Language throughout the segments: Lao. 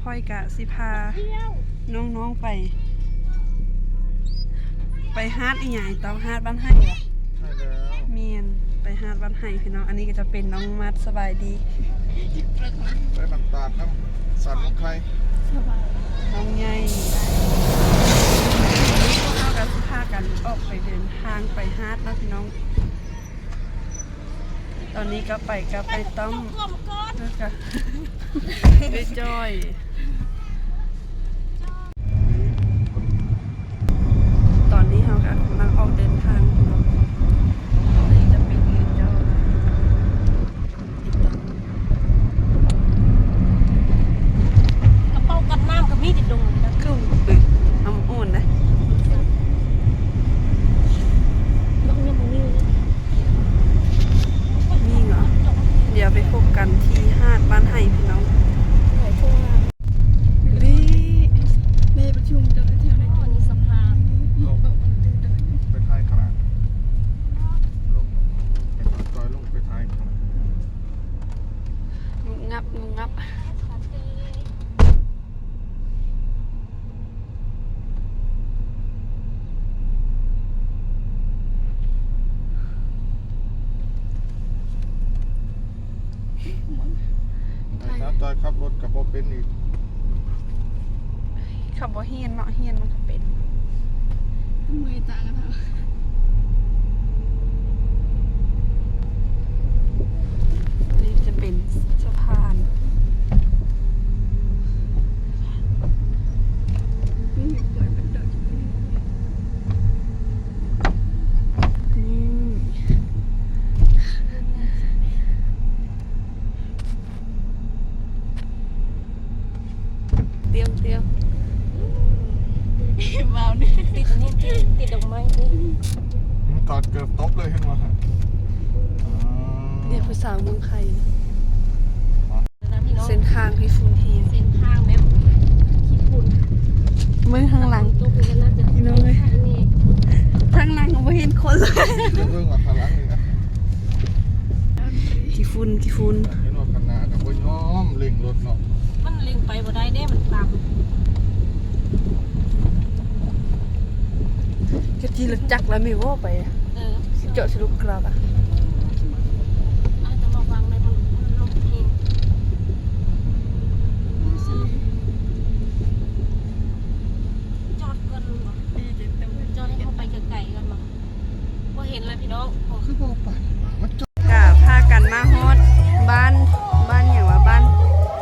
ຂ້ອຍກະຊິພານ້ອງໆໄປ ໄປຫາດອີ່ຫຍັງ ໄອ້ຕ້ອມ ຫາດບ້ານໄຮ່ຫວາ? ໃຊ່ແລ້ວ ແມ່ນ ໄປຫາດບ້ານໄຮ່ພີ່ນ້ອງ. ອັນນີ້ກໍຈະເປັນນ້ອງມັດ ສະບາຍດີ ໄປບ້ານຕາດນຳ ສານນ້ອງໄຂ່ ນ້ອງໃຫຍ່. ພວກເຮົາກໍຊິພາກັນອອກໄປເດີນທາງໄປຫາດເນາະພີ່ນ້ອງ. ຕອນນີ້ກໍໄປກັບໄອ້ຕ້ອມ ແລ້ວກໍໄອ້ຈ້ອຍ. ຕອນນີ້ເຮົາກໍກຳລັງອອກເດີນທາງເນາະ. ນີ້ຈະເປັນໄອ້ຈ້ອຍ ກະເປົາກັນນ້ຳກໍມີຕິດລົງນີ້ນະ ຄື ອື ນ້ຳອ່ອນນະ ດອກຍັງບໍ່ມີ. ນີ້ເນາະ ດຽວໄປພົບກັນທີ່ຫາດບ້ານໄຮ່ພີ່ນ້ອງ. ນີ້ ແມ່ປະຊຸມເຈົ້າແຖວໃນ ອໍ ນີ້ສະພານ ໄປທ້າຍຂະໜາດ ລົງ ໄປ ຈອຍລົງໄປທ້າຍຂະໜາດ. ງຸບງັບ ງຸບງັບ. ໄອ້ສາວຈ້ອຍຂັບລົດກໍບໍ່ເປັນອີກ. ເຂົາບໍ່ຮຽນເນາະ ຮຽນມັນກໍເປັນ. ເມື່ອຍຕາກັນເນາະ. ນີ້ຈະເປັນສະພານ ນີ້. ຕຽມ ຕຽມ ວາວນີ້ ຕິດອັນນີ້ ຕິດ ຕິດດອກໄມ້ນີ້. ອືມ ຕອດເກີບຕົກເລີຍ ເຫັນບໍ່? ອ່າ ນີ້ຜູ້ສາວເມືອງໄຄ. ເສັ້ນທາງຂີ້ຝຸ່ນແຮງ ເສັ້ນທາງແບບຂີ້ຝຸ່ນ. ເບິ່ງທາງຫຼັງ ຝົນຕົກນີ້ກໍໜ້າຈະ ພີ່ນ້ອງເອີຍ ທາງຫຼັງກໍບໍ່ເຫັນຄົນເລີຍ. ເບິ່ງວ່າທາງຫຼັງນີ້ນະ ຂີ້ຝຸ່ນ ຂີ້ຝຸ່ນ. ເຫັນວ່າຂ້າງໜ້າກໍບໍ່ຍອມເລັ່ງລົດເນາະ ມັນເລັ່ງໄປບໍ່ໄດ້ເດ້ ມັນຕາມ. ຈະຂີ່ລົດຈັກແລ້ວແມ່ນບໍ່ໄປ? ເອີ ຊິເຈາະຊິລົງກຣາບອະ. ອາດຈະລະວັງໃນ ມັນລົມແຮງ. ຈອດກ່ອນບໍ່? ຈອດໃຫ້ເຮົາໄປໄກໆກ່ອນບໍ່? ບໍ່ເຫັນແລ້ວພີ່ນ້ອງ ຄືບໍ່ໄປ. ກໍພາກັນມາຮອດບ້ານ ບ້ານຫຍັງວະ ບ້ານ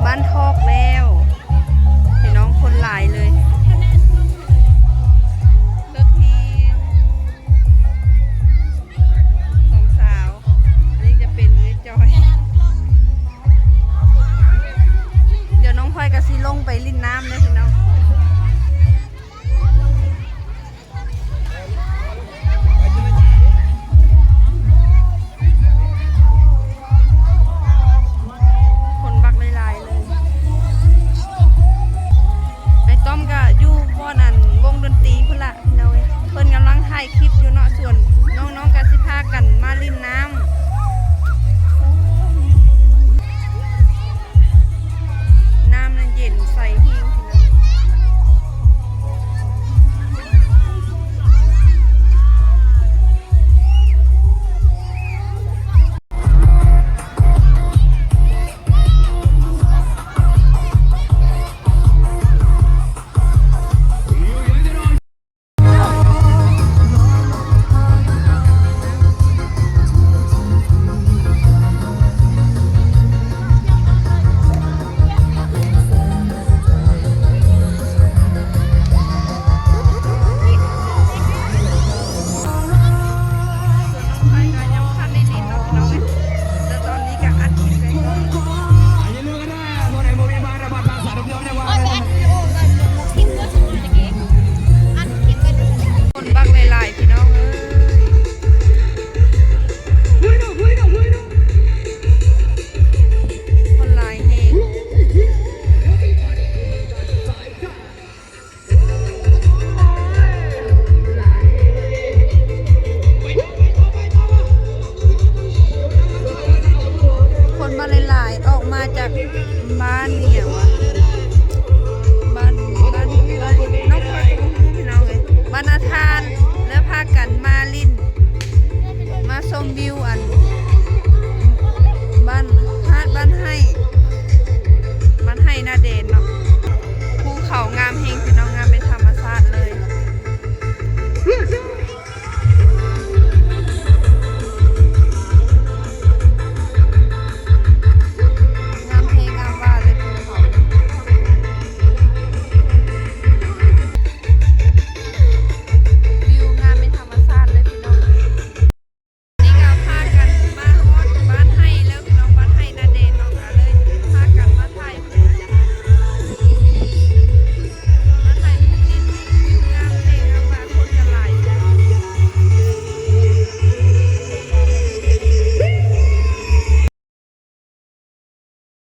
ບ້ານທອກແລ້ວ ພີ່ນ້ອງ ຄົນຫຼາຍເລີຍ. ເລິກແຮງ ສອງສາວ ອັນນີ້ຈະເປັນເອື້ອຍຈ້ອຍ. ດຽວນ້ອງພອຍກໍຊິລົງໄປຫຼິ້ນນ້ຳເດີພີ່ນ້ອງ. ຄົນບັກຫຼາຍໆເລີຍ. ໄອ້ຕ້ອມກໍຢູ່ບ່ອນອັນວົງດົນຕີພຸ້ນລະ ພີ່ນ້ອງເອີຍ. ເພິ່ນກຳລັງຖ່າຍຄລິບຢູ່ເນາະ ສ່ວນນ້ອງໆກໍຊິພາກັນມາຫຼິ້ນນ້ຳ. ນ້ຳນັ້ນເຢັນໃສແຮງ. ຄົນບັກຫຼາຍໆ ພີ່ນ້ອງເອີຍ ຄົນຫຼາຍແຮງ. ຄົນມາຫຼາຍໆ ອອກມາຈາກບ້ານອີ່ຫຍັງວະ າກັນມາຫຼິ້ນ ມາຊົມວິວອັນ ບ້ານ ຫາດບ້ານໄຮ່ ບ້ານໄຮ່ນາແດນເນາະ.